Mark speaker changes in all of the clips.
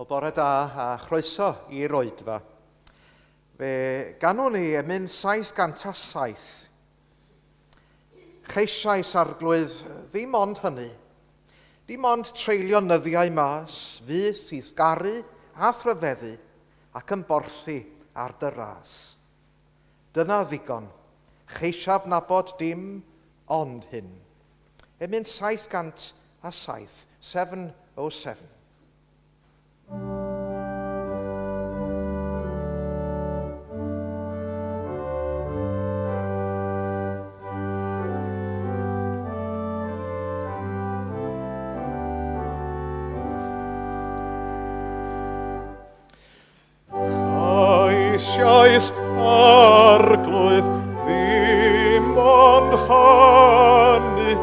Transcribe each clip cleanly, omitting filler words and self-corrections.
Speaker 1: Wel, bore da a chroeso i'r oedfa. Fe ganwn ni emyn 707. Cheisiais arglwydd ddim ond hynny. Dim ond treulio nyddiau mas, fydd sydd garu a thryfeddu ac ymborthi ar dy ras. Dyna ddigon. Cheisiaf nabod dim ond hyn. Emyn 707, 707.
Speaker 2: Ceisiais arglwydd ddim ond hynny,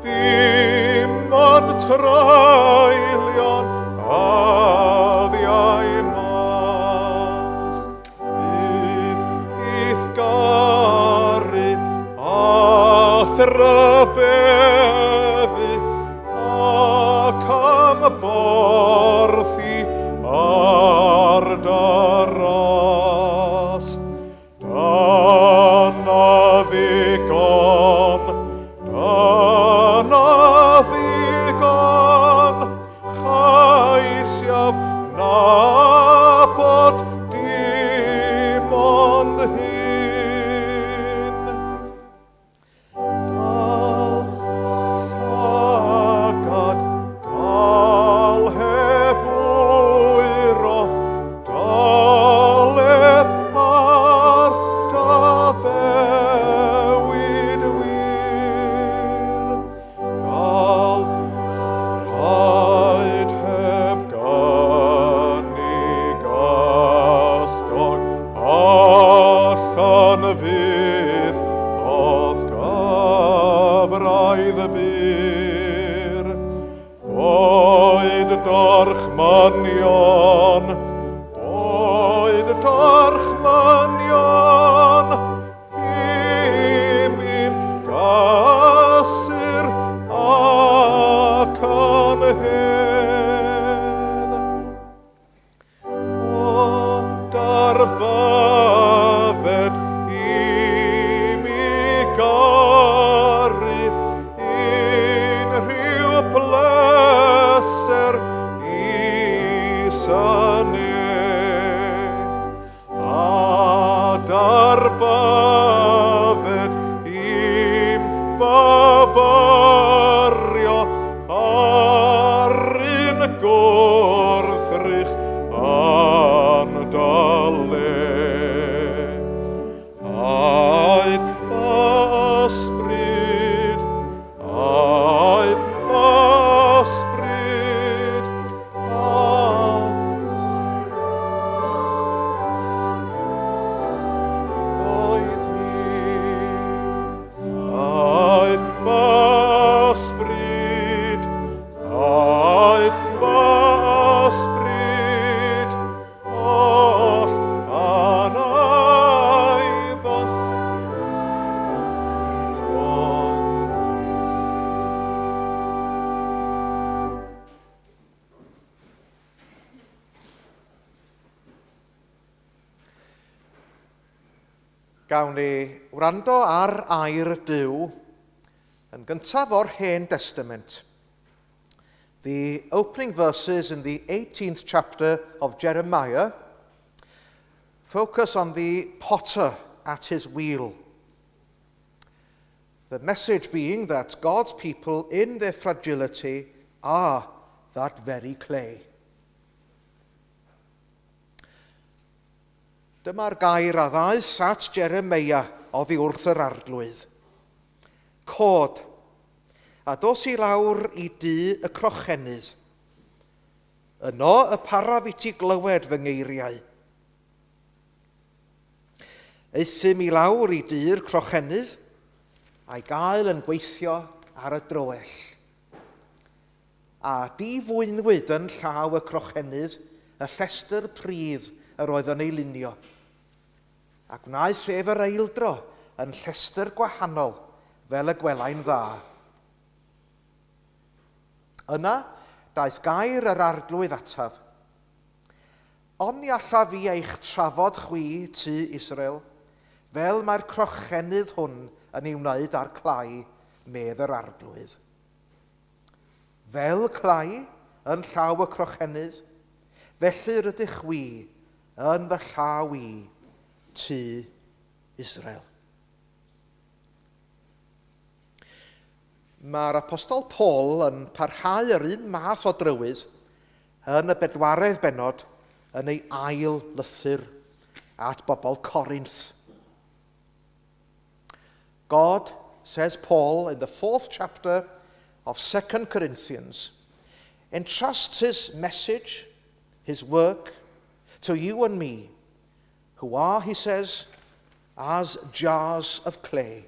Speaker 2: ddim ond traelion addiau mas. Fydd i'th garu a thryfeddu ac am borthi ar dy ras. Dyna ddigon, dyna ddigon, chaisiaf nabod dim ond hyn. Dal llygad, dal heb wyro, dal ef ar d'addewid wir. Dal rhaid heb ganu gasgog allan fydd o'th gyfraith bur. Boed dorchmanion, boed dorchmanion, imi'n gysur ac yn hedd. O darfydded i mi garu unrhyw bleser is y ne. A darfydded i'm fyfyrio ar un gwrthrych yn dy le. Aed fy ysbryd, aed fy ysbryd, aed hi. Aed fy ysbryd, aed fy ysbryd, oll anaiddo don.
Speaker 1: Gawn ni wrando ar air Duw yn gyntaf o'r Hen Testament. The opening verses in the 18th chapter of Jeremiah focus on the potter at his wheel. The message being that God's people in their fragility are that very clay. Dyma'r gair a ddaeth at Jeremia oddi wrth yr arglwydd. Cod, a dos i lawr i dŷ y crochenydd. Yno y paraf i ti glywed fy ngeiriau. Euthum i lawr i dŷ'r crochenydd, a'i gael yn gweithio ar y droell. A difwynwyd yn llaw y crochenydd y llestr pridd yr oedd yn ei lunio. A gwnaeth ef yr eildro yn llestr gwahanol fel y gwelai'n dda. Yna, daeth gair yr arglwydd ataf. Oni allaf fi eich trafod chwi, tŷ Israel, fel mae'r crochenydd hwn yn ei wneud â'r clai, medd yr Arglwydd. Fel clai yn llaw y crochenydd, felly rydych chwi yn fy llaw i, tŷ Israel. Mae'r Apostol Paul yn parhau yr un math o drywydd yn y bedwaredd bennod yn ei ail lythyr at bobl Corinth. God, says Paul in the fourth chapter of 2 Corinthians, entrusts his message, his work, to you and me, who are, he says, as jars of clay.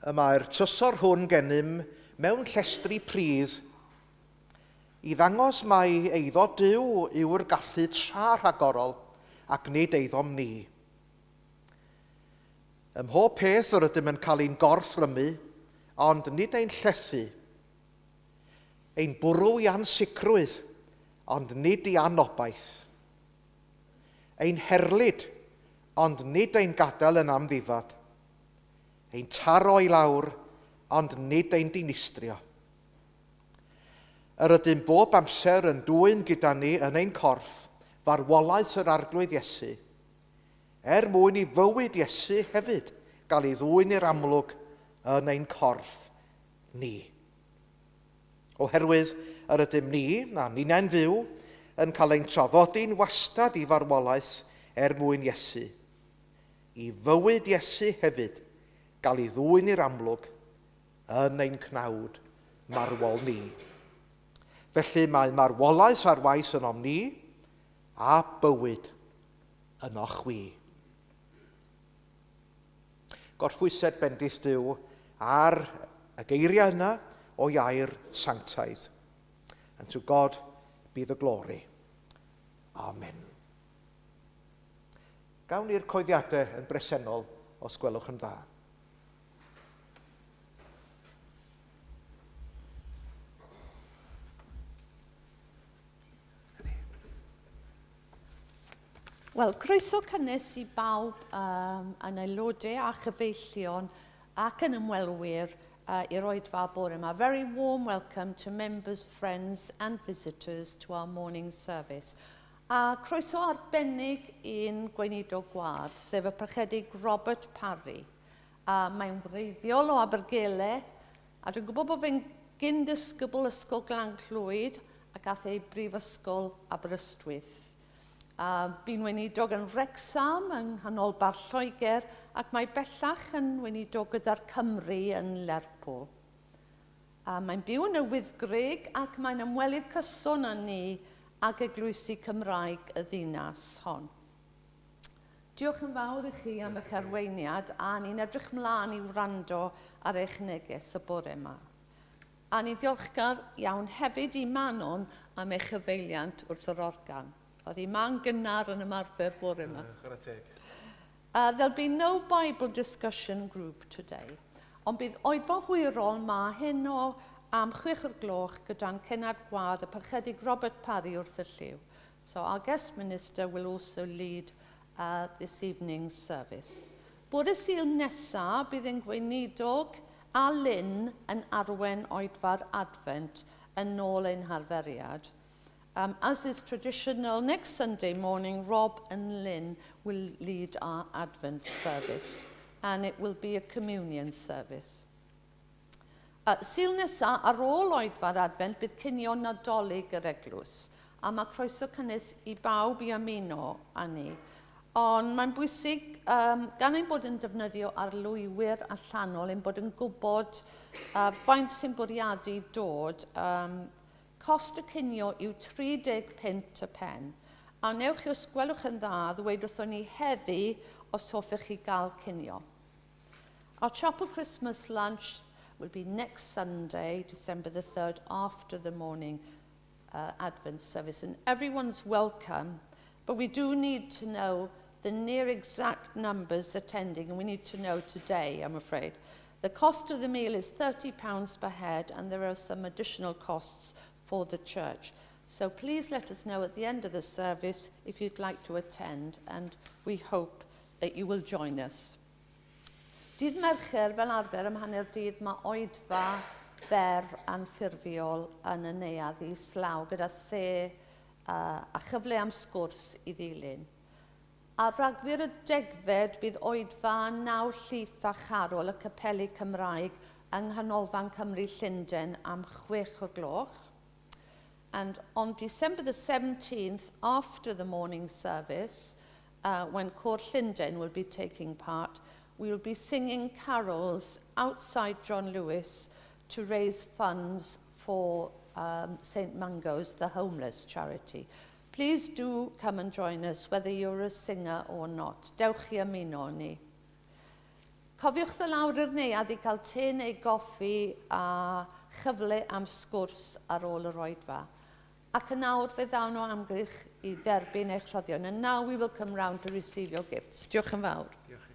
Speaker 1: Y mae'r trysor hwn gennym mewn llestri pridd i ddangos mai eiddo Duw yw'r gallu tra rhagorol ac nid eiddom ni. Ym mhob peth yr ydym yn cael ein gorthrymu, ond nid ein llethu. Ein bwrw i ansicrwydd, ond nid i anobaith. Ein herlid, ond nid ein gadael yn amddifad. Ein taro i lawr, ond nid ein dinistrio. Yr ydym bob amser yn dwyn gyda ni yn ein corff farwolaeth yr Arglwydd Iesu, er mwyn i fywyd Iesu hefyd gael ei ddwyn i'r amlwg yn ein corff ni. Oherwydd yr ydym ni, a ninnau'n fyw, yn cael ein traddodi'n wastad i farwolaeth er mwyn Iesu. I fywyd Iesu hefyd gael ei ddwyn i'r amlwg yn ein cnawd marwol ni. Felly mae marwolaeth ar waith ynom ni a bywyd yno chwi. Gorffwysed bendith Duw ar y geiriau yna o'i air sanctaidd. And to God be the glory. Amen. Gawn ni'r coeddiadau yn bresennol os gwelwch yn dda.
Speaker 3: Wel, croeso cynnes i bawb yn aelodau a chyfeillion ac yn ymwelwyr i'r oedfa bore yma. Very warm welcome to members, friends and visitors to our morning service. A croeso arbennig i'n gweinidog gwadd, sef y Parchedig Robert Parry. A mae'n wreiddiol o Abergele, a dwi'n gwybod bod fe'n gyn-ddisgybl Ysgol Glan Clwyd ac ath ei Brifysgol Aberystwyth. A bu'n weinidog yn Wrecsam yng nghanolbarth Lloegr ac mae bellach yn weinidog gyda'r Cymru yn Lerpwl. A mae'n byw yn y Wyddgrug ac mae'n ymwelydd cyson â ni ag eglwysi Cymraeg y ddinas hon. Diolch yn fawr i chi am eich arweiniad a ni'n edrych mlaen i wrando ar eich neges y bore yma. A ni'n diolchgar iawn hefyd i Manon am eich cyfeiliant wrth yr organ. Oedd hi ma'n gynnar yn ymarfer bore yma.
Speaker 2: Chwarae teg.
Speaker 3: There'll be no Bible discussion group today, ond bydd oedfa hwyrol ma heno am 6:00 gyda'n cennad gwadd y Parchedig Robert Parry wrth y llyw. So our guest minister will also lead this evening's service. Bore Sul nesa bydd ein gweinidog a Lynn yn arwen oedfa'r Advent yn ôl ein harferiad. As is traditional, next Sunday morning, Rob and Lynn will lead our Advent service, and it will be a communion service. Sul nesa, ar ôl oedfa'r Advent, bydd cinio Nadolig yr eglwys, a mae croeso cynnes i bawb i ymuno â ni. Ond mae'n bwysig, gan ein bod yn defnyddio arlwywyr allanol, ein bod yn gwybod faint sy'n bwriadu dod. Cost y cinio yw 30 punt y pen. A newch chi os gwelwch yn dda ddweud wrthon ni heddi os hoffech chi gael cinio. Our chapel Christmas lunch will be next Sunday, December the 3rd, after the morning Advent service. And everyone's welcome, but we do need to know the near exact numbers attending, and we need to know today, I'm afraid. The cost of the meal is £30 per head, and there are some additional costs for the church. So please let us know at the end of the service if you'd like to attend, and we hope that you will join us. Dydd Mercher, fel arfer, am hanner dydd, mae oedfa fer anffurfiol yn y neuadd islaw gyda the a chyfle am sgwrs i ddilyn. Ar Ragfyr y 10fed bydd oedfa naw llith a charol y Capeli Cymraeg yng Nghanolfan Cymru Llundain am 6 o'r gloch. And on December the 17th, after the morning service, when Côr Llundain will be taking part, we will be singing carols outside John Lewis to raise funds for St Mungo's, the homeless charity. Please do come and join us, whether you're a singer or not. Dewch i ymuno ni. Cofiwch ddod lawr i'r neuadd i gael te neu goffi a chyfle am sgwrs ar ôl yr oedfa. Ac yn awr fe ddawn o amgylch i dderbyn eich rhoddion. And now we will come round to receive your gifts. Diolch yn fawr.
Speaker 1: Diolch i chi.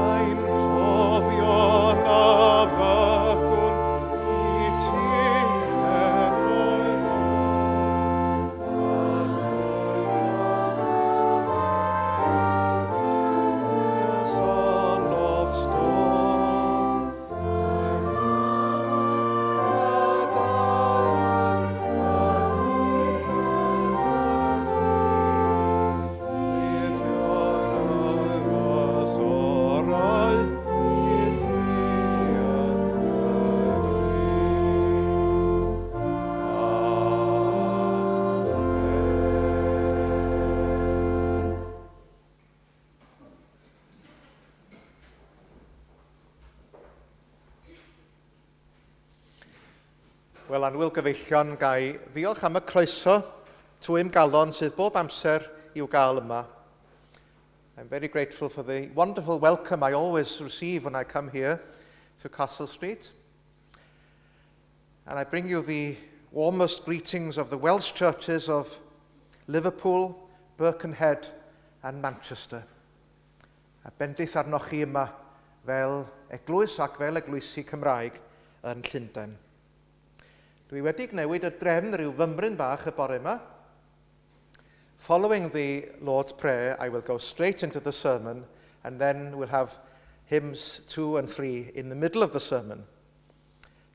Speaker 2: Ein rhoddion a fygwn i ti heno, Anodd storm, orau i ti yn Amen.
Speaker 1: Wel, annwyl gyfeillion, ga i ddiolch am y croeso twym galon sydd bob amser i'w gael yma. I'm very grateful for the wonderful welcome I always receive when I come here to Castle Street. And I bring you the warmest greetings of the Welsh churches of Liverpool, Birkenhead and Manchester. A bendith arnoch chi yma fel eglwys ac fel eglwysi Cymraeg yn Llundain. Dwi wedi newid y drefn rhyw fymryn bach y bore yma. Following the Lord's Prayer, I will go straight into the sermon, and then we'll have hymns 2 and 3 in the middle of the sermon.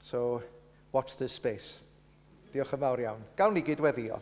Speaker 1: So, watch this space. Diolch yn fawr iawn. Gawn ni gyd weddio.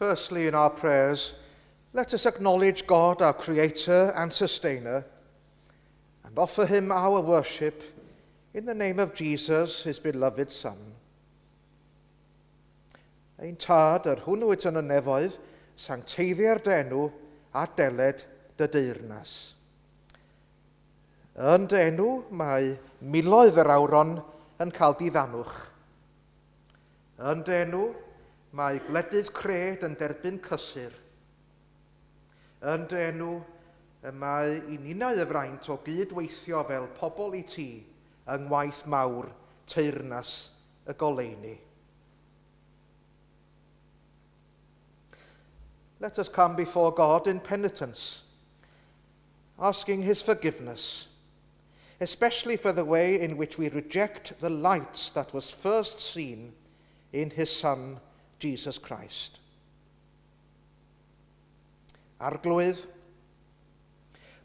Speaker 1: Firstly, in our prayers, let us acknowledge God, our Creator and Sustainer, and offer him our worship in the name of Jesus, his beloved Son. Ein Tad, yr hwn wyt yn y nefoedd, sancteiddier dy enw a deled dy deyrnas. Yn dy enw mae miloedd yr awron yn cael diddanwch. Yn dy enw mae gwledydd cred yn derbyn cysur. Yn dy enw y mae i ninnau y fraint o gydweithio fel pobl i ti yng ngwaith mawr teyrnas y goleuni. Let us come before God in penitence, asking his forgiveness, especially for the way in which we reject the light that was first seen in his Son, Jesus Christ. Arglwydd,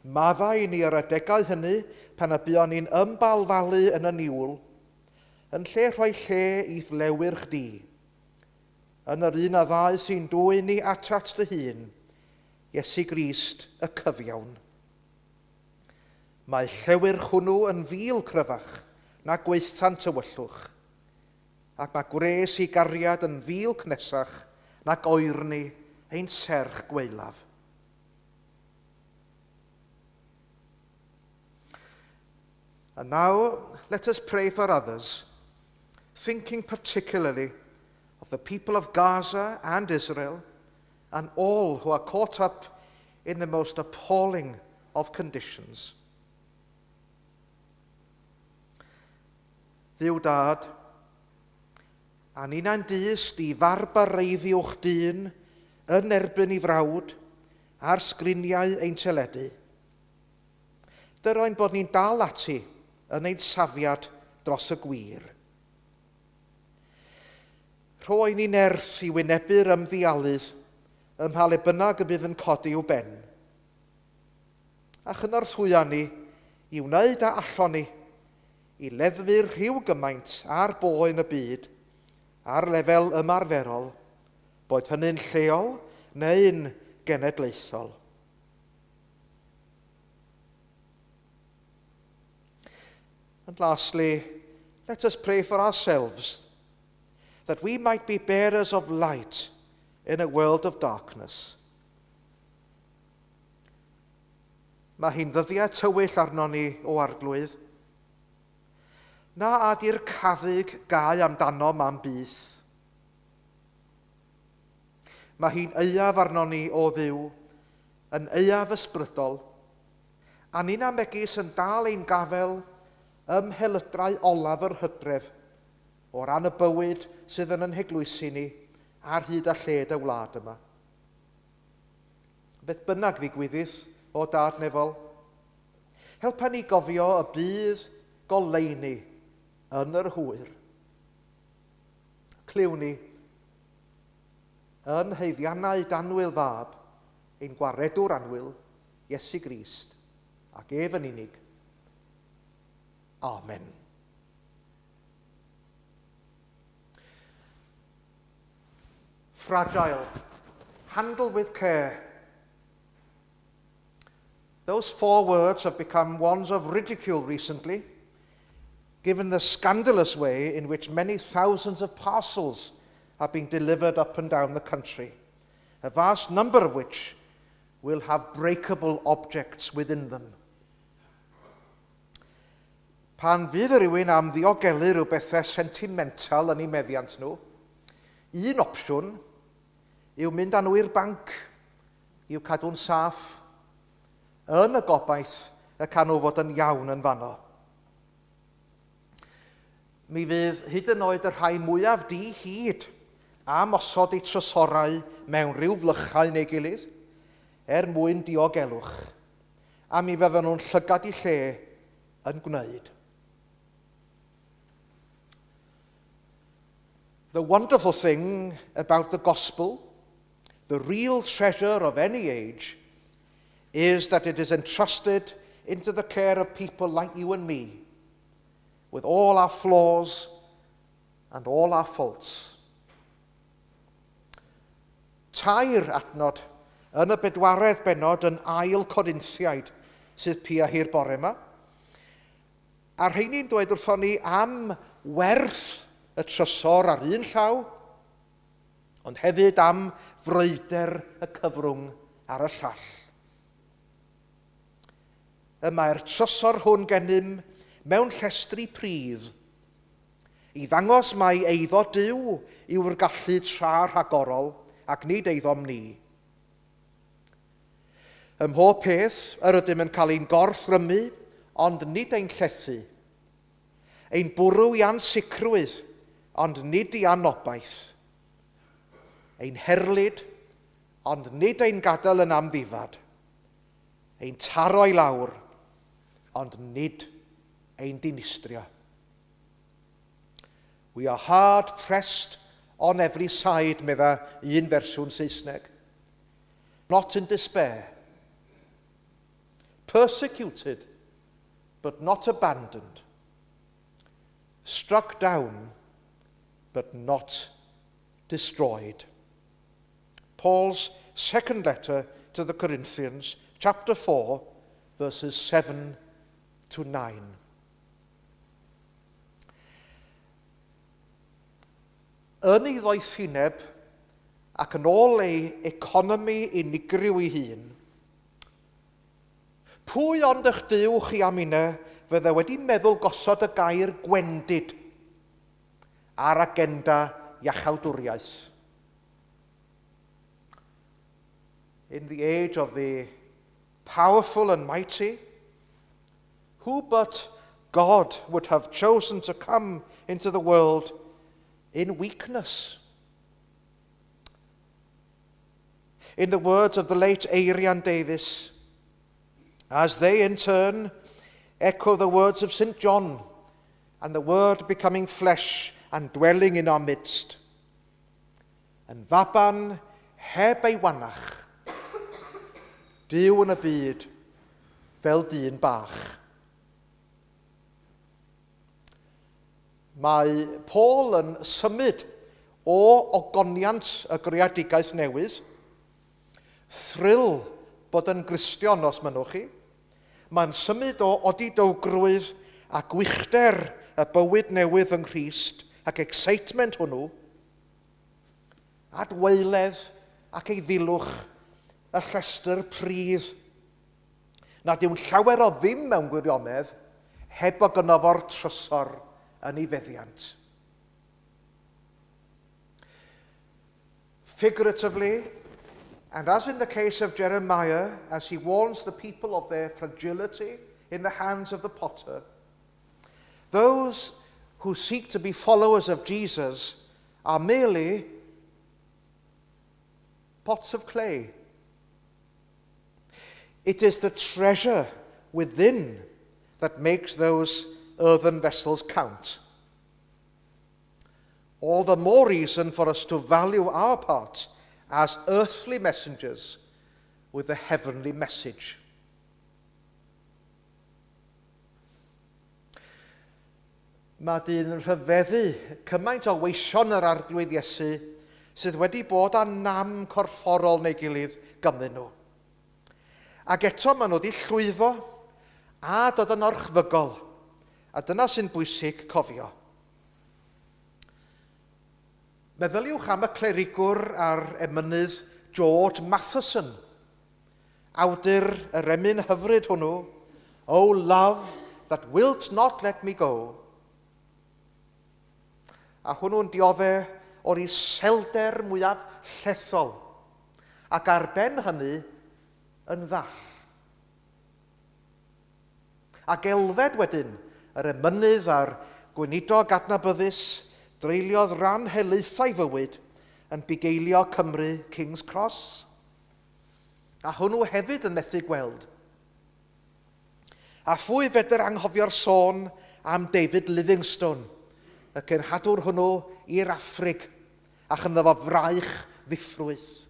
Speaker 1: maddau i ni yr adegau hynny pan y buon ni'n ymbalfalu yn y niwl, yn lle rhoi lle i flewyrch di, yn yr un a ddau sy'n dwyn ni atat dy hun, Iesu Grist y cyfiawn. Mae llewyrch hwnnw yn fil cryfach na gweithan tywyllwch, ac mae gwres i gariad yn fil cnesach nag oerni ein serch gwaelaf. And now, let us pray for others, thinking particularly of the people of Gaza and Israel and all who are caught up in the most appalling of conditions. Dduw Dad, a ninnau'n dyst i farbareiddiwch dyn yn erbyn ei frawd ar sgriniau ein teledu. Dyroen bod ni'n dal ati yn ein safiad dros y gwir. Rhoi ni nerth i wynebu'r ymddialydd ym mha le bynnag y bydd yn codi i'w ben. A chynorthwya ni i wneud a allon ni i leddfu'r rhyw gymaint ar boen y byd ar lefel ymarferol, boed hynny'n lleol neu'n genedlaethol. And lastly, let us pray for ourselves, that we might be bearers of light in a world of darkness. Mae hi'n ddyddiau tywyll arnon ni o Arglwydd. Na ad i'r caddug gau amdanom am byth. Mae hi'n aeaf arnon ni o Dduw, yn aeaf ysbrydol, a ni'n megis yn dal ein gafel ym mhelydrau olaf yr hydref o ran y bywyd sydd yn ein heglwysi ni ar hyd a lled y wlad yma. Beth bynnag ddigwyddith o Dad nefol, helpa ni gofio y bydd goleuni yn yr hwyr. Clywn ni yn haeddiannau d'annwyl fab, ein gwaredwr annwyl, Iesu Grist, ac ef yn unig. Amen. Fragile. Handle with care. Those four words have become ones of ridicule recently, given the scandalous way in which many thousands of parcels are being delivered up and down the country, a vast number of which will have breakable objects within them. Pan fydd rhywun am ddiogelu rhyw bethau sentimental yn eu meddiant nhw, un opsiwn yw mynd â nhw i'r banc i'w cadw'n saff, yn y gobaith y can nhw fod yn iawn yn fanno. Mi fydd hyd yn oed y rhai mwyaf di-hid am osod eu trysorau mewn rhyw flychau neu gilydd er mwyn diogelwch, a mi fydden nhw'n llygad eu lle yn gwneud. The wonderful thing about the gospel, the real treasure of any age, is that it is entrusted into the care of people like you and me, with all our flaws and all our faults. Tair adnod yn y bedwaredd bennod yn ail Corinthiaid sydd pia hi'r bore yma. A rheini'n dweud wrthon ni am werth y trysor ar un llaw, ond hefyd am freuder y cyfrwng ar y llall. Y mae'r trysor hwn gennym mewn llestri pridd, i ddangos mai eiddo Duw yw'r gallu tra rhagorol ac nid eiddom ni. Ym mhob peth, yr ydym yn cael ein gorthrymu, ond nid ein llethu. Ein bwrw i ansicrwydd, ond nid i anobaith. Ein herlid, ond nid ein gadael yn amddifad. Ein taro i lawr, ond nid ein dinistrio. We are hard pressed on every side, medda un fersiwn Saesneg. Not in despair. Persecuted, but not abandoned. Struck down, but not destroyed. Paul's second letter to the Corinthians, chapter 4, verses 7 to 9. Yn ei ddoethineb ac yn ôl ei economi unigryw ei hun, pwy ond eich Duw chi am inne fydde wedi meddwl gosod y gair gwendid ar agenda iachawdwriaeth? In the age of the powerful and mighty, who but God would have chosen to come into the world in weakness? In the words of the late Eirian Davies, as they in turn echo the words of St. John, and the Word becoming flesh and dwelling in our midst. Yn faban heb ei wanach, Duw yn y byd fel dyn bach. Mae Paul yn symud o ogoniant y greadigaeth newydd, thrill bod yn Gristion os mynnwch chi. Mae'n symud o odidowgrwydd a gwychder y bywyd newydd yng Nghrist ac excitement hwnnw, at waeledd ac eiddilwch y llestr pridd, nad yw'n llawer o ddim mewn gwirionedd heb o gynno fo'r trysor yn ei feddiant. Figuratively, and as in the case of Jeremiah, as he warns the people of their fragility in the hands of the potter, those who seek to be followers of Jesus are merely pots of clay. It is the treasure within that makes those earthen vessels count. All the more reason for us to value our part as earthly messengers with the heavenly message. Mae dyn yn rhyfeddu cymaint o weision yr Arglwydd Iesu sydd wedi bod â nam corfforol neu gilydd ganddyn nhw. Ac eto maen nhw wedi llwyddo a dod yn orchfygol. A dyna sy'n bwysig cofio. Meddyliwch am y clerigwr a'r emynydd George Matheson, awdur yr emyn hyfryd hwnnw, O love that wilt not let me go. A hwnnw'n diodde o'r iselder mwyaf llethol, ac ar ben hynny yn ddall. Ac Elfed wedyn, yr emynydd a'r gweinidog adnabyddus, dreuliodd ran helaethau fywyd yn bugeilio Cymru King's Cross. A hwnnw hefyd yn methu gweld. A phwy fedr anghofio'r sôn am David Livingstone, y cenhadwr hwnnw i'r Affrig, a chanddo fo fraich ddiffrwyth.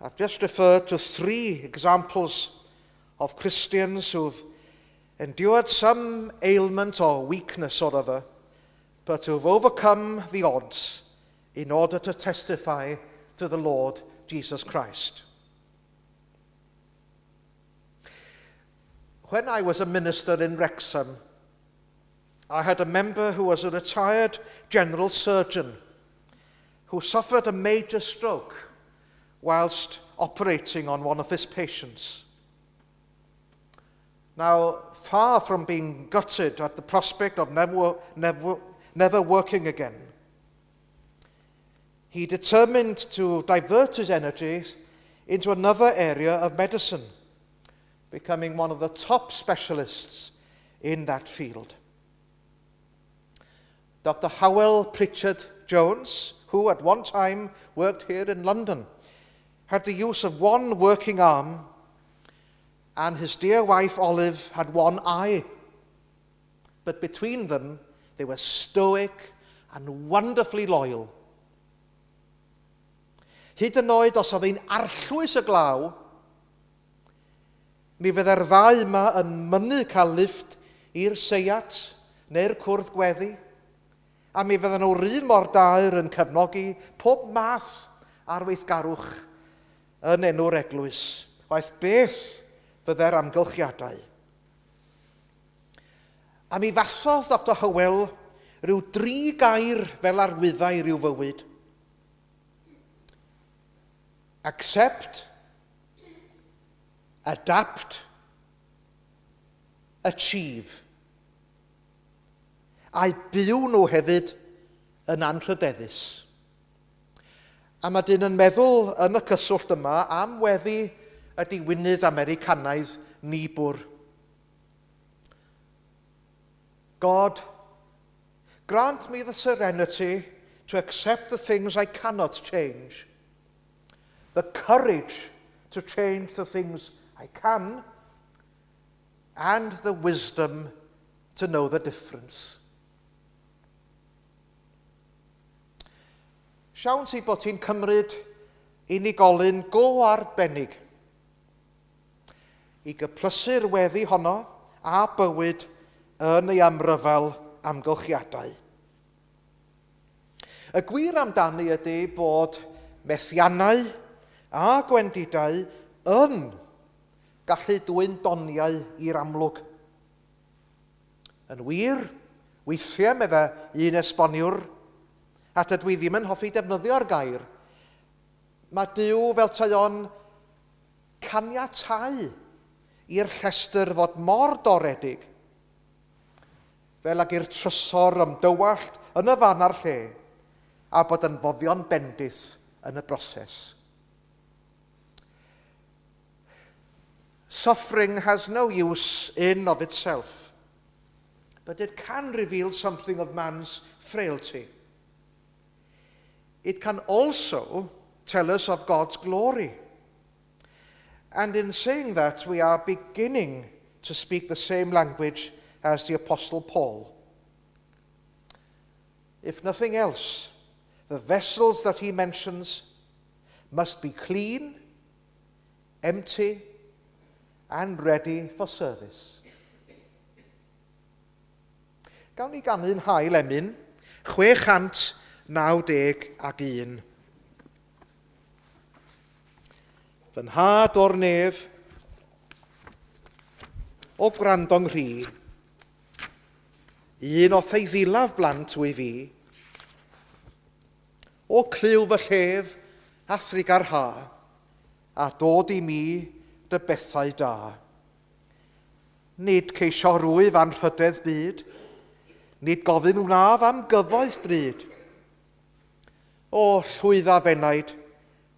Speaker 1: I've just referred to three examples of Christians who've endured some ailment or weakness or other, but who've overcome the odds in order to testify to the Lord Jesus Christ. When I was a minister in Wrexham, I had a member who was a retired general surgeon who suffered a major stroke whilst operating on one of his patients. Now, far from being gutted at the prospect of never working again, he determined to divert his energies into another area of medicine, becoming one of the top specialists in that field. Dr. Howell Pritchard Jones, who at one time worked here in London, had the use of one working arm, and his dear wife Olive had one eye. But between them, they were stoic and wonderfully loyal. Hyd yn oed os oedd hi'n arllwys y glaw, mi fydde'r ddau yma yn mynnu cael lifft i'r seiat neu'r cwrdd gweddi, a mi fydden nhw'r un mor daer yn cefnogi pob math ar weithgarwch yn enw'r eglwys, waeth beth fydde'r amgylchiadau. A mi fathodd Dr. Hywel rhyw dri gair fel arwyddau rhyw fywyd. Accept, adapt, achieve. A'i byw nhw hefyd yn anrhydeddus. A mae dyn yn meddwl yn y cyswllt yma am weddi y diwinydd Americanaidd Niebuhr. God, grant me the serenity to accept the things I cannot change, the courage to change the things I can, and the wisdom to know the difference. Siawns i bod ti'n cymryd unigolyn go arbennig i gyplysu'r weddi honno a bywyd yn ei amryfal amgylchiadau. Y gwir amdani ydy bod methiannau a gwendidau yn gallu dwyn doniau i'r amlwg. Yn wir, weithiau, medde un esboniwr, a dydw i ddim yn hoffi defnyddio'r gair, mae Duw fel tae o'n caniatáu i'r llestr fod mor doredig, fel ag i'r trysor ymdywallt yn y fan a'r lle, a bod yn foddion bendith yn y broses. Suffering has no use in of itself, but it can reveal something of man's frailty. It can also tell us of God's glory. And in saying that, we are beginning to speak the same language as the Apostle Paul. If nothing else, the vessels that he mentions must be clean, empty, and ready for service. Gawn ni ganu'n hail emyn, 691. Fy nhad o'r nef, o gwrando'n rhi, un o eiddilaf blant wyf fi, o clyw fy llef a thrugarha, a dod i mi dy bethau da. Nid ceisio rwyf anrhydedd byd, nid gofyn wnaf am gyfoeth drud. O llwydda f'enaid,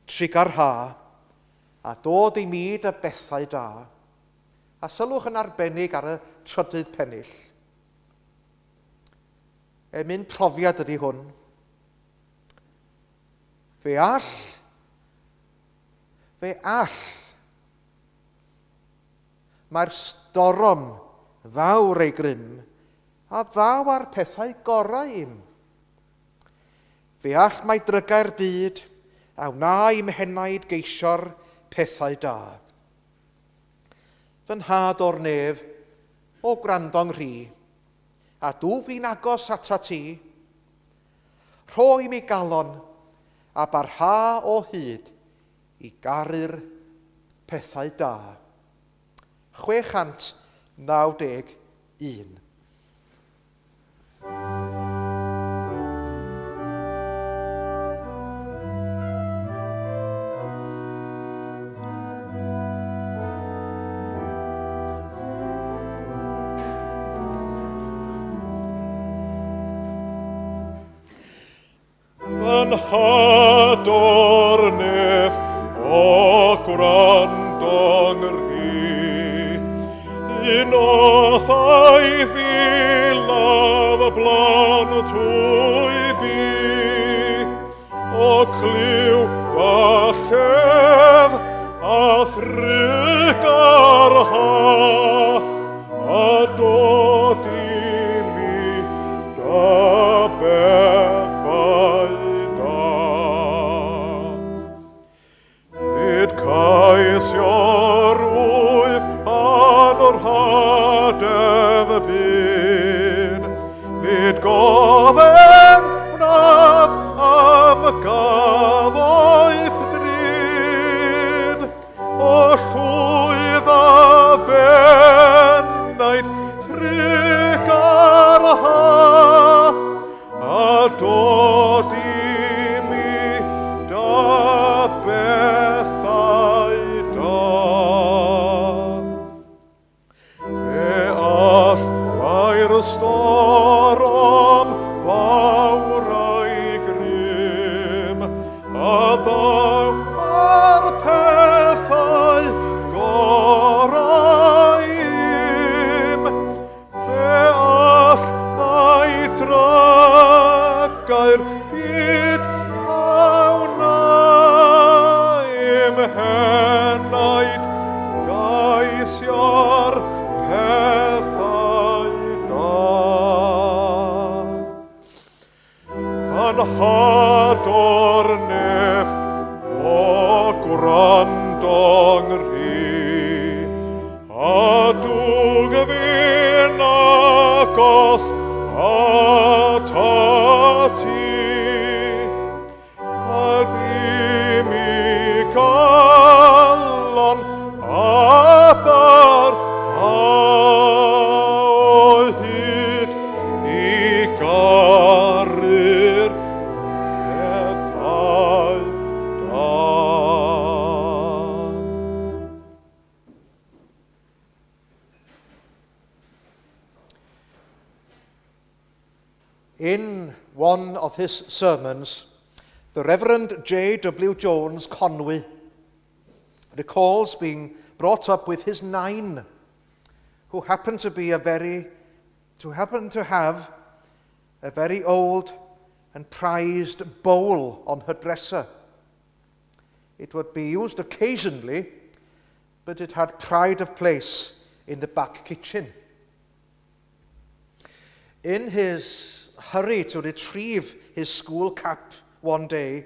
Speaker 1: trugarha, a dod i mi dy bethau da. A sylwch yn arbennig ar y trydydd pennill. Emyn profiad ydy hwn. Fe all. Mae'r storom fawr ei grym, a ddaw ar pethau gorau im. Fe all mae drygau'r byd, a wna i'm henaid geisio'r pethau da. Fy nhad o'r nef, o gwrando'n rhi, a dw fi'n agos atat ti, rho i mi galon a barha o hyd i garu'r pethau da. 691.
Speaker 2: Yn hador nef o gwrando ngri. Un othau ddilaf y blan trwy fi, o clyw galledd a thryg ar ha, a dod i mi da bethau da. Nid caisio'r wyf anrhydedd y byd, nid gofyn wnaf am gyfoeth drud, o llwydd a fenaid trig ar ha, a dod i mi da bethau da. Fe all mae'r storom fawr a'i grym, a ddaw ar pethau gorau im. Fe all mai dragau'r byd a wna im henaid gaisio'r pethau da. Yn hador nef o gwrando ngri, a dwg fi'n agos atat ti, ar i mi galon a bar a o hyd i garu'r pethau da.
Speaker 1: In one of his sermons, the Reverend J.W. Jones Conwy recalls being brought up with his nine, who happened to be a very, to happen to have a very old and prized bowl on her dresser. It would be used occasionally, but it had pride of place in the back kitchen. In his hurry to retrieve his school cap one day,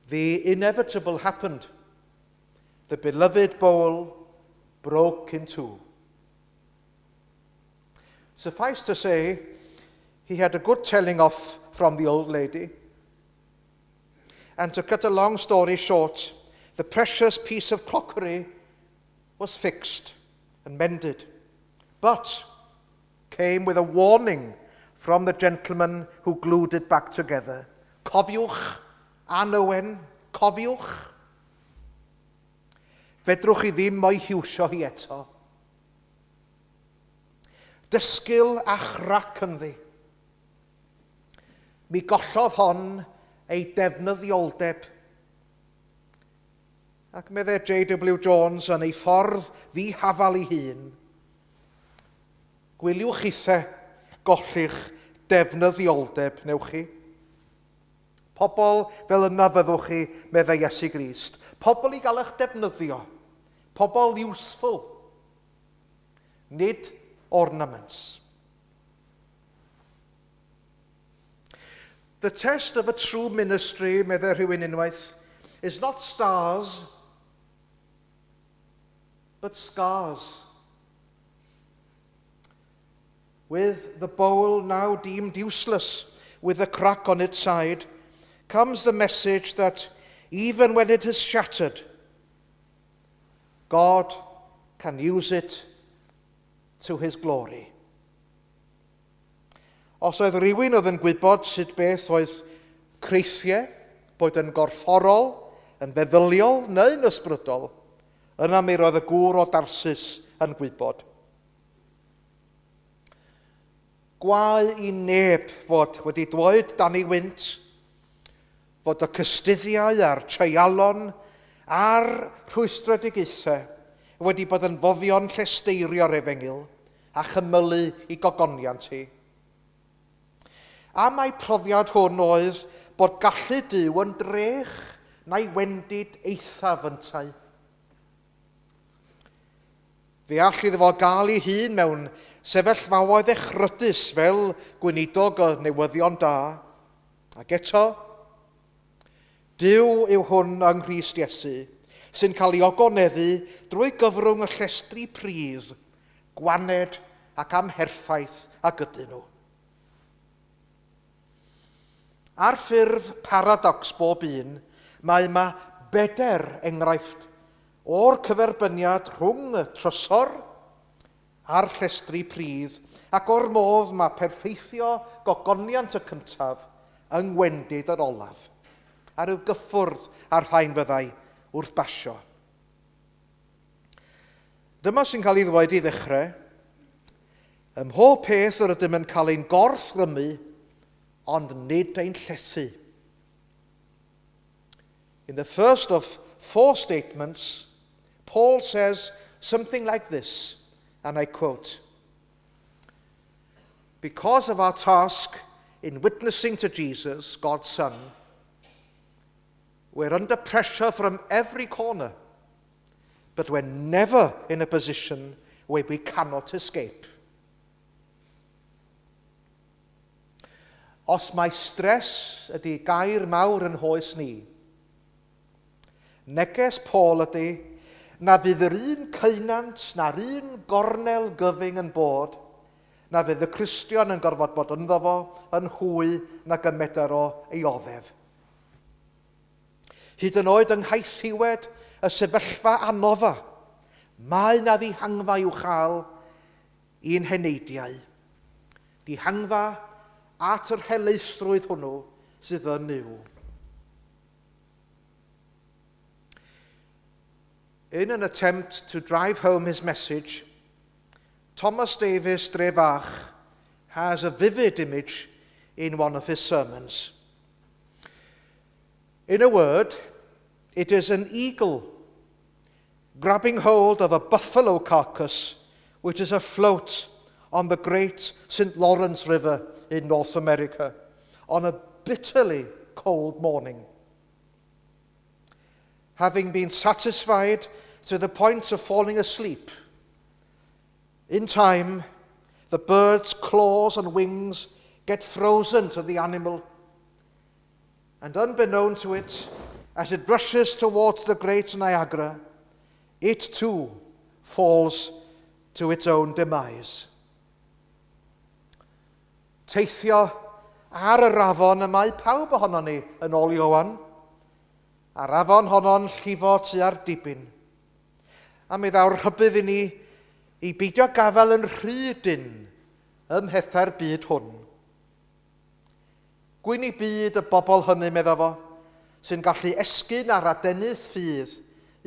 Speaker 1: the inevitable happened. The beloved bowl broke in two. Suffice to say, he had a good telling off from the old lady. And to cut a long story short, the precious piece of crockery was fixed and mended, but came with a warning from the gentleman who glued it back together. Cofiwch, Ann Owen, cofiwch. Fedrwch chi ddim o'i hiwsio hi eto. Dysgil a chrac ynddi. Mi gollodd hon ei defnyddioldeb. Ac meddai J.W. Jones yn ei ffordd ddihafal ei hun. Gwyliwch ithe golli'ch defnyddioldeb, newch chi. Pobl fel yna fyddwch chi, meddai Iesu Grist. Pobl i gael eich defnyddio. Pobl useful. Nid ornaments. The test of a true ministry, meddai rhywun unwaith, is not stars, but scars. With the bowl now deemed useless, with a crack on its side, comes the message that even when it is shattered, God can use it to his glory. Os oedd rhywun oedd yn gwybod sut beth oedd creithiau, boed yn gorfforol, yn feddyliol neu'n ysbrydol, yna mi roedd y gŵr o Darsus yn gwybod. Gwae i neb fod wedi dweud dan ei wynt fod y cystuddiau a'r treialon a'r rhwystredigaethau wedi bod yn foddion llesteirio'r efengyl a chymylu i gogoniant hi. A mai profiad hwn oedd bod gallu Duw yn drech na'i wendid eithaf yntau. Fe all iddo fo gael ei hun mewn sefyllfaoedd echrydus fel gweinidog y newyddion da. Ac eto, Duw yw hwn yng Nghrist Iesu, sy'n cael ei ogoneddu drwy gyfrwng y llestri pridd, gwaned ac amherffaith ag ydyn nhw. Ar ffurf paradox bob un, mae yma bedair enghraifft o'r cyferbyniad rhwng y trysor a'r llestri pridd ac o'r modd mae perffeithio gogoniant y cyntaf yng ngwendid yr olaf, a rhyw gyffwrdd â'r rhain fyddai wrth basio. Dyma sy'n cael ei ddweud i ddechrau. Ym mhob peth yr ydym yn cael ein gorthrymu, ond nid ein llethu. In the first of four statements, Paul says something like this, and I quote, "Because of our task in witnessing to Jesus, God's Son, we're under pressure from every corner, but we're never in a position where we cannot escape." Os mai stres ydy gair mawr yn hoes ni, neges Paul ydy na fydd yr un ceunant na'r un gornel gyfyng yn bod, na fydd y Cristion yn gorfod bod ynddo fo yn hwy nag y medar o ei oddef. Hyd yn oed yng nghaethiwed y sefyllfa anodda, mae na ddihangfa i'w chael i'n heneidiau. Dihangfa at yr helaethrwydd hwnnw sydd yn Nuw. In an attempt to drive home his message, Thomas Davies Drefach has a vivid image in one of his sermons. In a word, it is an eagle grabbing hold of a buffalo carcass which is afloat on the great St. Lawrence River in North America on a bitterly cold morning. Having been satisfied to the point of falling asleep, in time, the bird's claws and wings get frozen to the animal, and unbeknown to it, as it rushes towards the great Niagara, it too falls to its own demise. Teithio ar yr afon y mae pawb ohonon ni yn ôl Ioan, a'r afon honno'n llifo tua'r dibyn. A mi ddaw'r rhybudd i ni i beidio gafael yn rhy dynn ym mhethau'r byd hwn. Gwyn eu byd y bobl hynny, medda fo, sy'n gallu esgyn ar adenydd ffydd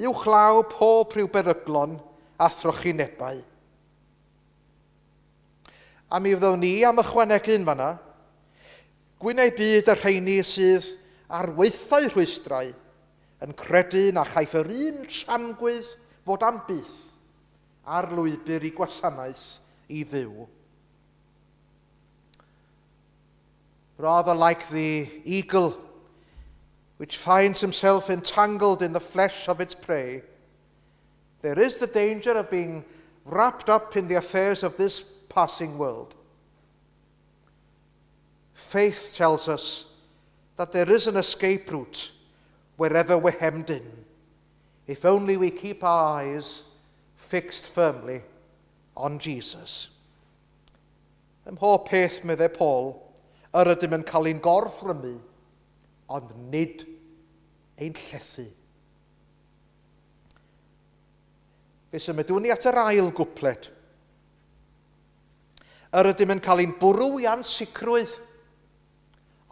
Speaker 1: uwchlaw pob rhyw beryglon a thrychinebau. A mi fyddwn ni am ychwanegu un fanna, gwyn eu byd y rheini sydd ar waetha'i rhwystrau yn credu na chaiff yr un tramgwydd fod am byth ar lwybr i gwasanaeth i Dduw. Rather like the eagle which finds himself entangled in the flesh of its prey, there is the danger of being wrapped up in the affairs of this passing world. Faith tells us that there is an escape route wherever we're hemmed in, if only we keep our eyes fixed firmly on Jesus. Ym mhob peth, meddai Paul, yr ydym yn cael ein gorthrymu, ond nid ein llethu. Fe symudwn ni at yr ail gwpled. Yr ydym yn cael ein bwrw i ansicrwydd,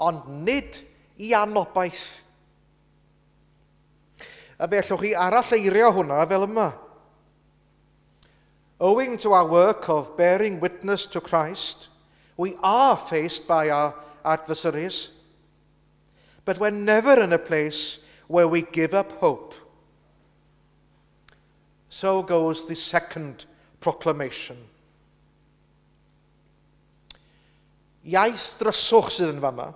Speaker 1: ond nid i anobaith. A fe allwch chi arall eirio hwnna fel yma. Owing to our work of bearing witness to Christ, we are faced by our adversaries, but we're never in a place where we give up hope. So goes the second proclamation. Iaith dryswch sydd yn fama.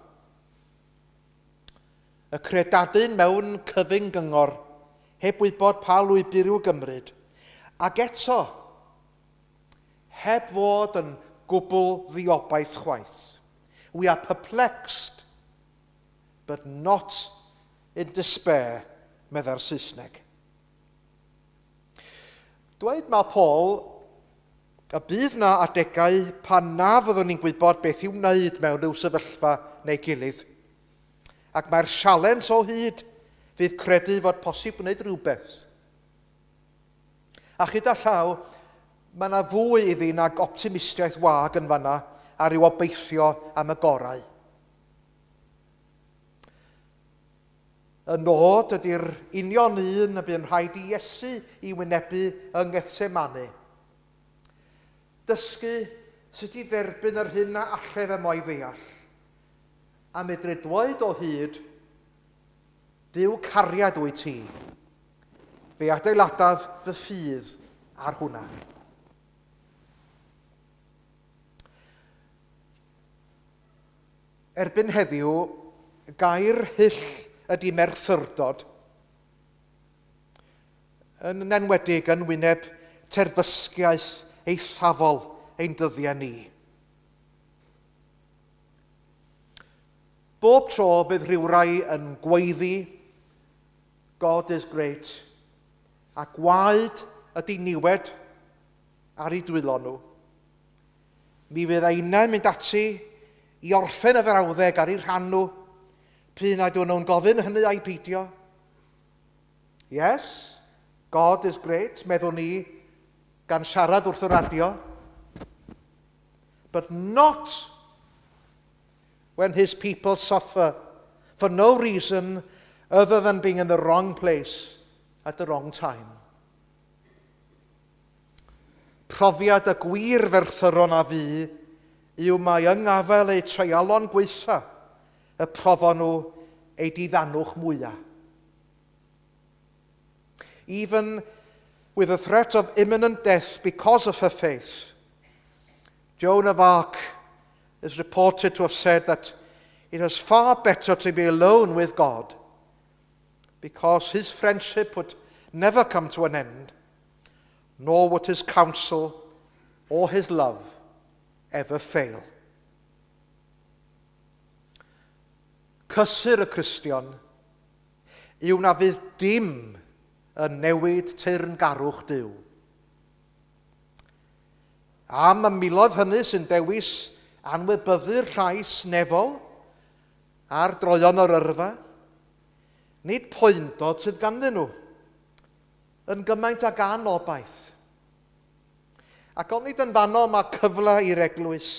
Speaker 1: Y credadun mewn cyfyng gyngor, heb wybod pa lwybr i'w gymryd. Ac eto, heb fod yn gwbl ddiobaith chwaith. We are perplexed, but not in despair, meddai'r Saesneg. Dweud mae Paul y bydd na adegau pan na fyddwn ni'n gwybod beth i'w wneud mewn rhyw sefyllfa neu gilydd. Ac mae'r sialens o hyd fydd credu fod posib gwneud rhywbeth. A chyda llaw, mae yna fwy iddi nag optimistiaeth wag yn fanna a rhyw obeithio am y gorau. Y nod ydy'r union un y bu'n rhaid i Iesu i wynebu yng Ngethsemane. Dysgu sut i dderbyn yr hyn na allai fe mo'i ddeall, a medru dweud o hyd, Duw cariad wyt ti. Fe adeiladaf fy ffydd ar hwnna. Erbyn heddiw, gair hyll ydy merthyrdod, yn enwedig yn wyneb terfysgiaeth eithafol ein dyddiau ni. Bob tro bydd rhywrai yn gweiddi, God is great, a gwaed ydy niwed ar eu dwylo nhw. Mi fydd Einau'n mynd ati i orffen y frawddeg ar eu rhan nhw, p'un a ydyn nhw'n gofyn hynny ai peidio. Yes, God is great, meddwn ni, gan siarad wrth y radio. But not when his people suffer for no reason other than being in the wrong place at the wrong time. Profiad y gwir ferthyron a fu yw mai yng ngafael eu treialon gwaetha y profon nhw eu diddanwch mwya. Even with the threat of imminent death because of her faith, Joan of Arc is reported to have said that it was far better to be alone with God because his friendship would never come to an end, nor would his counsel or his love ever fail. Cysur y Cristion yw na fydd dim yn newid teyrngarwch Duw. Am y miloedd hynny sy'n dewis anwybyddu'r llais nefol ar droeon yr yrfa, nid poendod sydd ganddyn nhw, yn gymaint ag anobaith. Ac onid yn fanno mae cyfle i'r eglwys,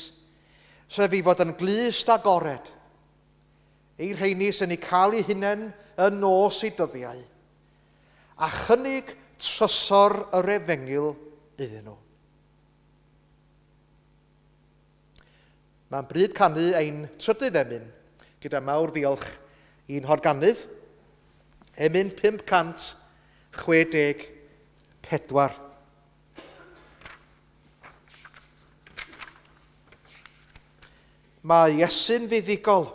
Speaker 1: sef i fod yn glust agored, i'r rheini sy'n eu cael eu hunain yn nos eu dyddiau, a chynnig trysor yr efengyl iddyn nhw. Mae'n bryd canu ein trydydd emyn, gyda mawr ddiolch i'n horganydd, emyn 564. Mae Iesu'n fuddugol,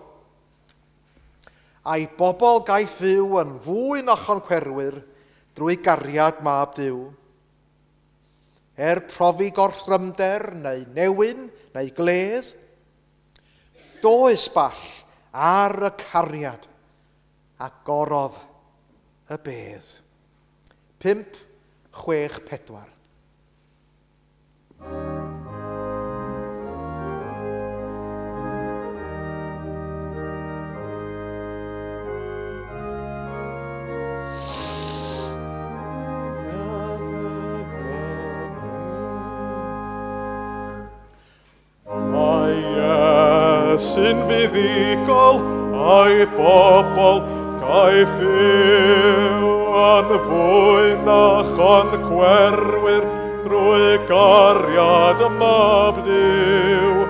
Speaker 1: a'i bobl gaiff fyw yn fwy na choncwerwyr drwy gariad mab Duw. Er profi gorthrymder neu newyn neu gledd, does ball ar y cariad a gorodd y bedd. 5, 6, 4.
Speaker 2: Iesu'n fuddugol a'i bobl gaiff fyw yn fwy na choncwerwyr drwy gariad y Mab Duw.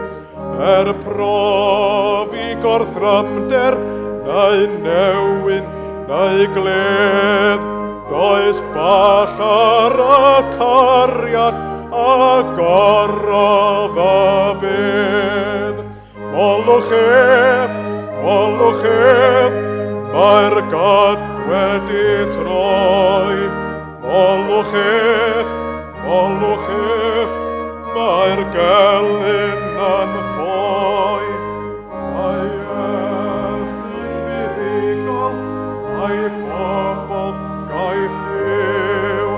Speaker 2: Er profi gorthrymder neu newyn neu gledd, does ball ar y cariad a gorodd y bedd. Molwch ef, molwch ef, mae'r gad wedi troi. Molwch ef, molwch ef, mae'r gelyn yn ffoi. Mae Iesu'n fuddugol, a'i bobl gaiff fyw,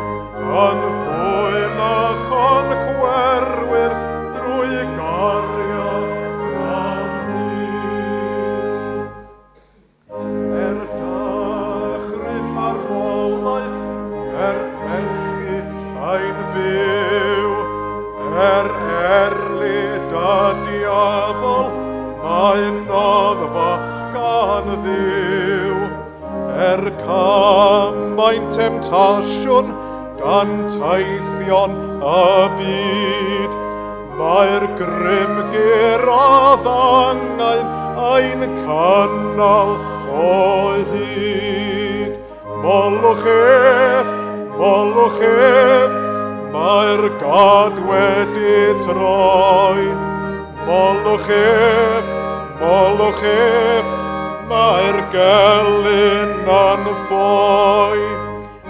Speaker 2: yn fwy na choncwerwyr drwy gariad a Christ. Er dychryn marwolaeth, er pechu ein byw, er erlid a diafol, mae'n noddfa gan Dduw. Er cymaint temtasiwn, danteithion y byd, mae'r grym gurodd angen ein cynnal o hyd. Molwch ef, molwch ef, mae'r gad wedi troi. Molwch ef, molwch ef, mae'r gelyn yn ffoi.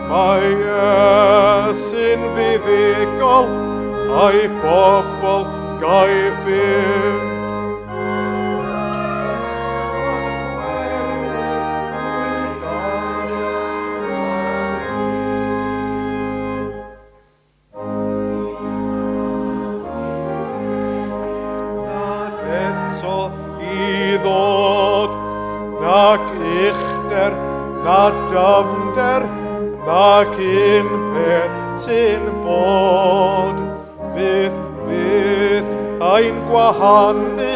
Speaker 2: Mae Iesu'n fuddugol, a'i bobl gaiff fyw. Nac eto i ddod, nac uchder, na dyfnder, nac un peth sy'n bod. Fydd, fydd ein gwahanu,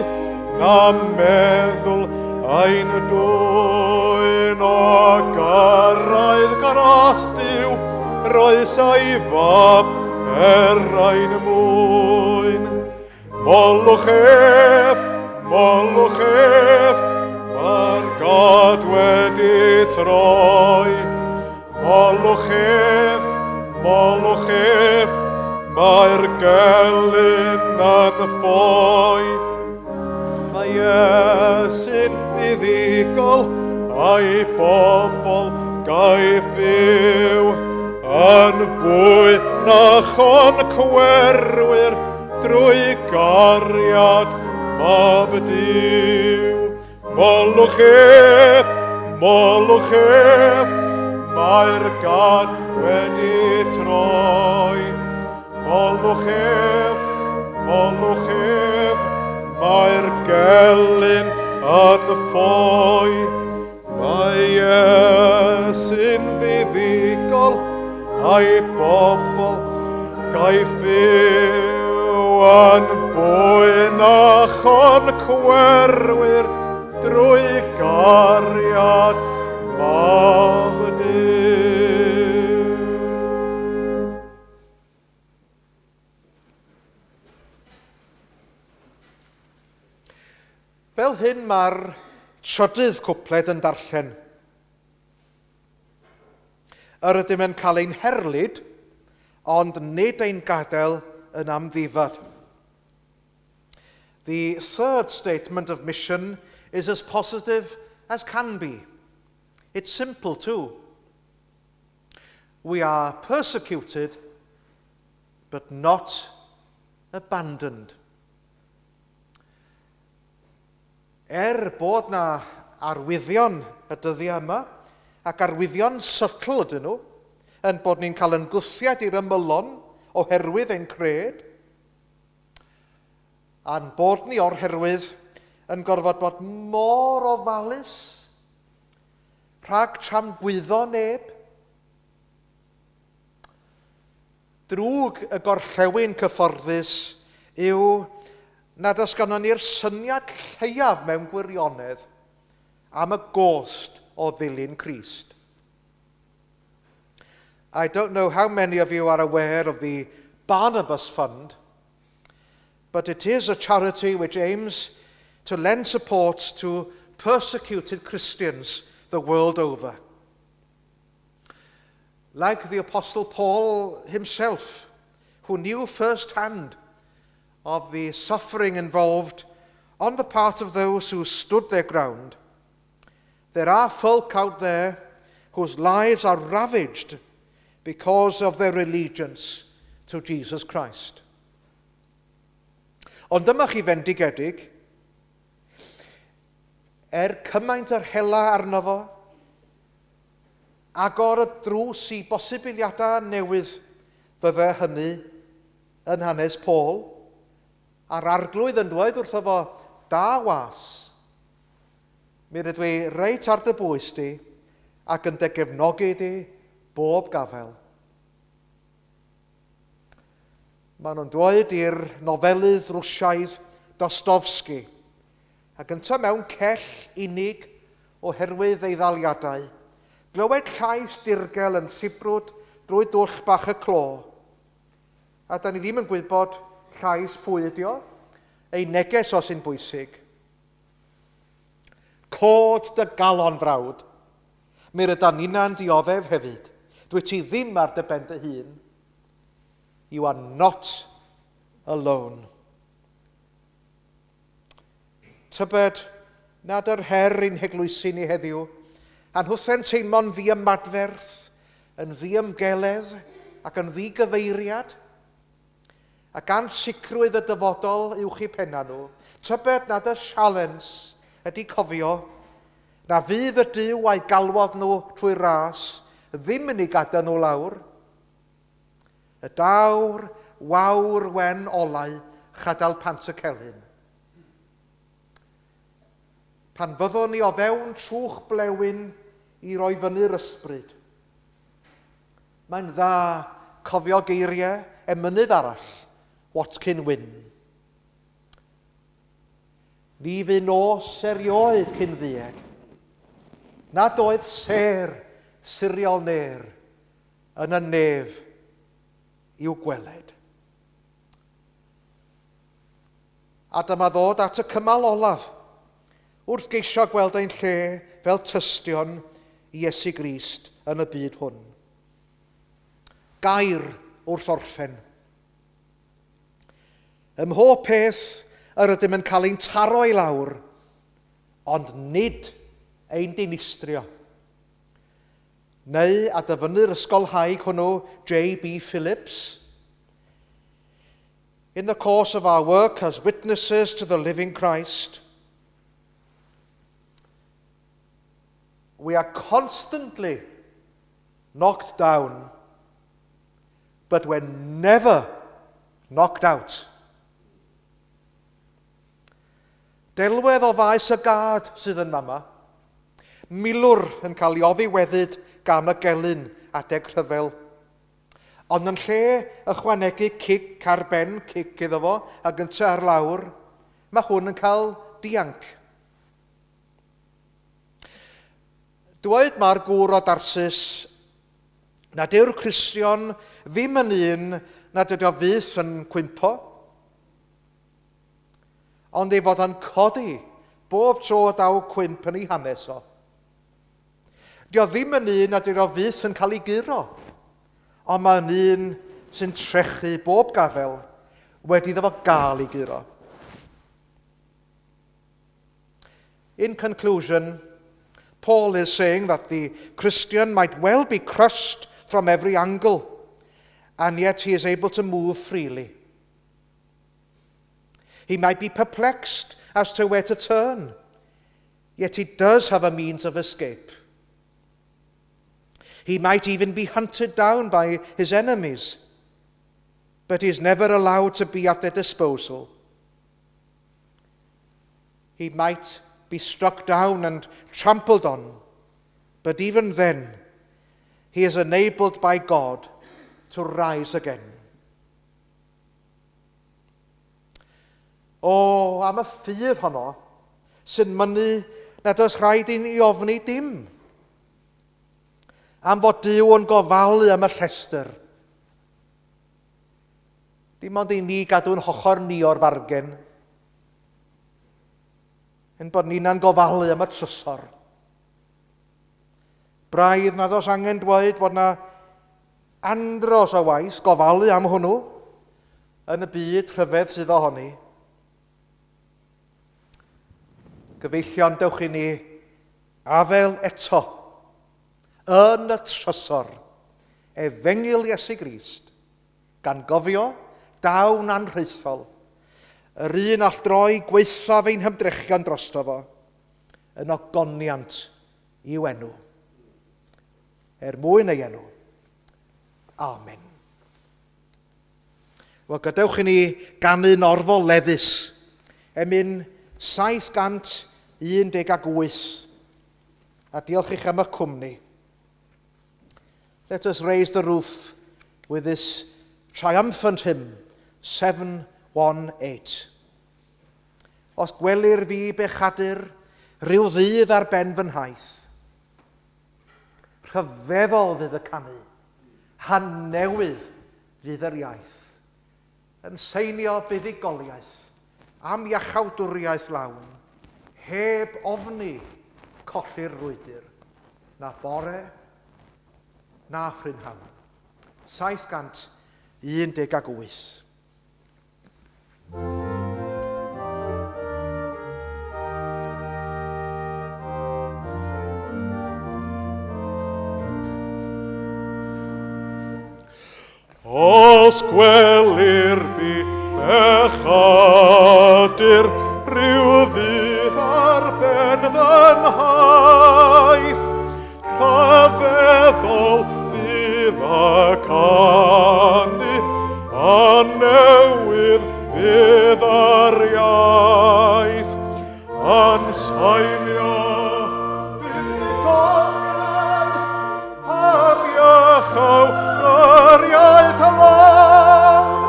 Speaker 2: na meddwl ein dwyn o gyrraedd gras Duw, roes a'i fab er ein mwyn. Molwch ef, molwch ef, mae'r gad wedi troi. Molwch ef, molwch ef, mae'r gelyn yn ffoi. Mae Iesu'n fuddugol, a'i bobl gaiff fyw, yn fwy na choncwerwyr drwy gariad Mab Duw. Molwch ef, molwch ef, mae'r gad wedi troi. Molwch ef, molwch ef, mae'r gelyn yn ffoi. Mae Iesu'n fuddugol, a'i bobl gaiff fyw yn fwy na choncwerwyr drwy gariad Mab Duw.
Speaker 1: Fel hyn mae'r trydydd cwpled yn darllen. Yr ydym yn cael ein herlid, ond nid ein gadael yn amddifad. The third statement of mission is as positive as can be. It's simple too. We are persecuted, but not abandoned. Er bod na arwyddion y dyddiau yma, ac arwyddion subtle ydyn nhw, yn bod ni'n cael yn gwthiad i'r ymylon oherwydd ein cred, a'n bod ni o'r herwydd yn gorfod bod mor ofalus rhag tramgwyddo neb. Drwg y gorllewin cyfforddus yw Nad oes gynnon ni'r syniad lleiaf mewn gwirionedd am y gost o ddilyn Crist. I don't know how many of you are aware of the Barnabas Fund, but it is a charity which aims to lend support to persecuted Christians the world over. Like the Apostle Paul himself, who knew firsthand of the suffering involved on the part of those who stood their ground, there are folk out there whose lives are ravaged because of their allegiance to Jesus Christ. Ond dyma chi fendigedig, cymaint yr hela arno fo, agor y drws i bosibiliadau newydd fydde hynny yn hanes Paul, a'r Arglwydd yn dweud wrtho fo, "Da was, mi rydw i reit ar dy bwys di ac yn dy gefnogi di bob gafel." Maen nhw'n dweud i'r nofelydd Rwsiaidd Dostoevsky, ac yntau mewn cell unig oherwydd ei ddaliadau, glywed llais dirgel yn sibrwd drwy dwll bach y clo. A da ni ddim yn gwybod llais pwy ydi o, ei neges o sy'n bwysig. "Cod dy galon, frawd. Mi rydan ninna'n dioddef hefyd. Dwyt ti ddim ar dy ben dy hun." You are not alone. Tybed nad yr her i'n heglwysi ni heddiw, a nhwthe'n teimlo'n ddiymadferth, yn ddiymgeledd ac yn ddigyfeiriad, ac ansicrwydd y dyfodol uwch eu penna nhw, tybed nad y sialens ydy cofio na fydd y Duw a'i galwodd nhw trwy ras ddim yn eu gadael nhw lawr. Y daw'r wawr wen olau chadal Pant y Celyn. Pan fyddwn ni o fewn trwch blewyn i roi fyny'r ysbryd, mae'n dda cofio geiriau emynydd arall, Watkin Wyn. "Ni fu nos erioed cyn ddued nad oedd sêr siriol ner yn y nef i'w gweled." A dyma ddod at y cymal olaf wrth geisio gweld ein lle fel tystion i Iesu Grist yn y byd hwn. Gair wrth orffen. Ym mhob peth yr ydym yn cael ein taro i lawr, ond nid ein dinistrio. Neu, a dyfynnu'r ysgolhaig hwnnw, J.B. Phillips, "In the course of our work as witnesses to the living Christ, we are constantly knocked down, but we're never knocked out." Delwedd o faes y gad sydd yn fama. Milwr yn cael ei oddiweddyd gan y gelyn adeg rhyfel. Ond yn lle ychwanegu cic ar ben cic iddo fo a gyntaf ar lawr, mae hwn yn cael dianc. Dweud mae'r gŵr o Darsus nad yw'r Cristion ddim yn un nad ydy o fyth yn cwympo, ond ei fod yn codi bob tro daw cwymp yn ei hanes o. Dio ddim yn un nad ydy o fyth yn cael ei guro, ond mae'n un sy'n trechu bob gafel wedi iddo fo gael ei guro. In conclusion, Paul is saying that the Christian might well be crushed from every angle, and yet he is able to move freely. He might be perplexed as to where to turn, yet he does have a means of escape. He might even be hunted down by his enemies, but he is never allowed to be at their disposal. He might be struck down and trampled on, but even then, he is enabled by God to rise again. O, am y ffydd honno, sy'n mynnu nad oes rhaid i ni ofni dim. Am fod Duw yn gofalu am y llestr. Dim ond i ni gadw'n hochor ni o'r fargen. Yn bod ni'n gofalu am y trysor. Braidd nad oes angen dweud bod na andros o waith gofalu am hwnnw yn y byd rhyfedd sydd ohoni. Gyfeillion, dewch i ni afel eto yn y trysor efengyl Iesu Grist, gan gofio dawn anrhaethol, yr un all droi gwaethaf ein hymdrechion drosto fo, yn ogoniant i'w enw. Er mwyn ei enw. Amen. Wel, gadewch i ni ganu'n orfoleddus. Emyn 718. A diolch i chi am y cwmni. Let us raise the roof with this triumphant hymn, 718. Os gwelir fi bechadur, rhyw ddydd ar ben fy nhaith. Rhyfeddol fydd y canu, hanewydd fydd yr iaith. Yn seinio buddugoliaeth am iachawdwriaeth lawn, heb ofni colli'r rwydr, na bore, na phrynhawn. 718.
Speaker 2: Os gwelir fi bechadur rhyw ddydd ar ben fy nhaith, rhyfeddol fydd y canu, a newydd fydd yr iaith, yn sailio buddugoliaeth am iachau yr iaith lawn,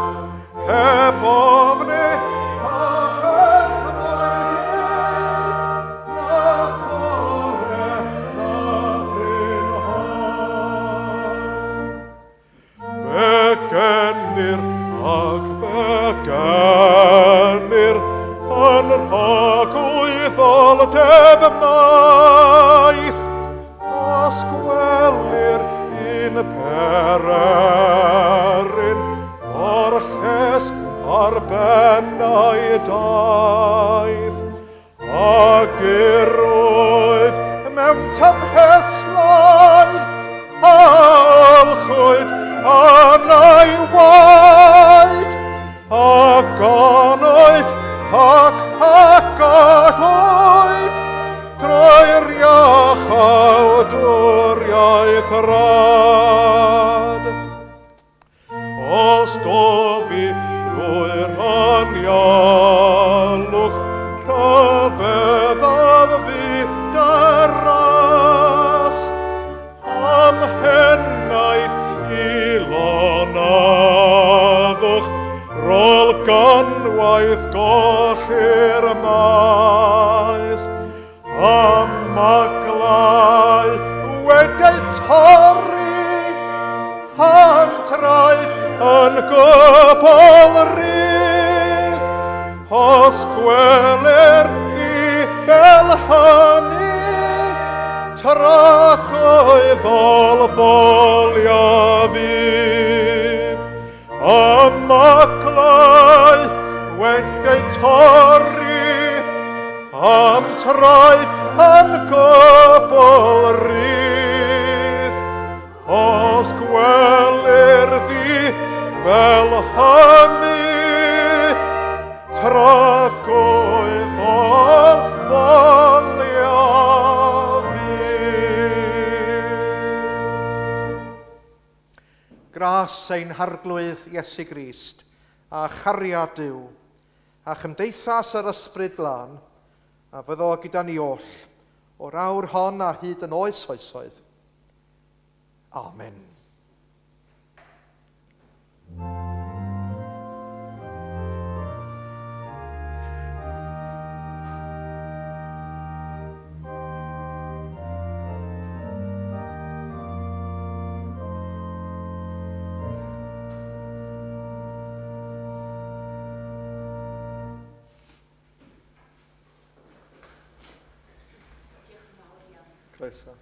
Speaker 2: heb ofni colli'r frwydr, na bore na phrynhawn. Fe genir ac fe genir yn rhagwyddoldeb maith, os gwelir un pererin o'r llesg ar ben ei daith, a gyrwyd mewn tymhestloedd, a olchwyd yn ei waed, a ganwyd ac agadwyd drwy'r iachawdwriaeth rad. Os dofi drwy'r anialwch, rhyfeddaf fydd dy ras, am henaid i lonaddwch, rôl ganwaith golli'r maes, a maglau wedi'u torri, am traed yn gwbl rydd. Os gwelir fi fel hynny, tragwyddol folia fydd. A maglau wedi'u torri, am traed yn gwbl rydd. Os gwelir fi fel hynny, tragwyddol folia fydd.
Speaker 1: Gras ein Harglwydd Iesu Grist, a chariad Duw, a chymdeithas yr Ysbryd Glân, a fyddo gyda ni oll, o'r awr hon a hyd yn oes oesoedd. Amen. Croeso.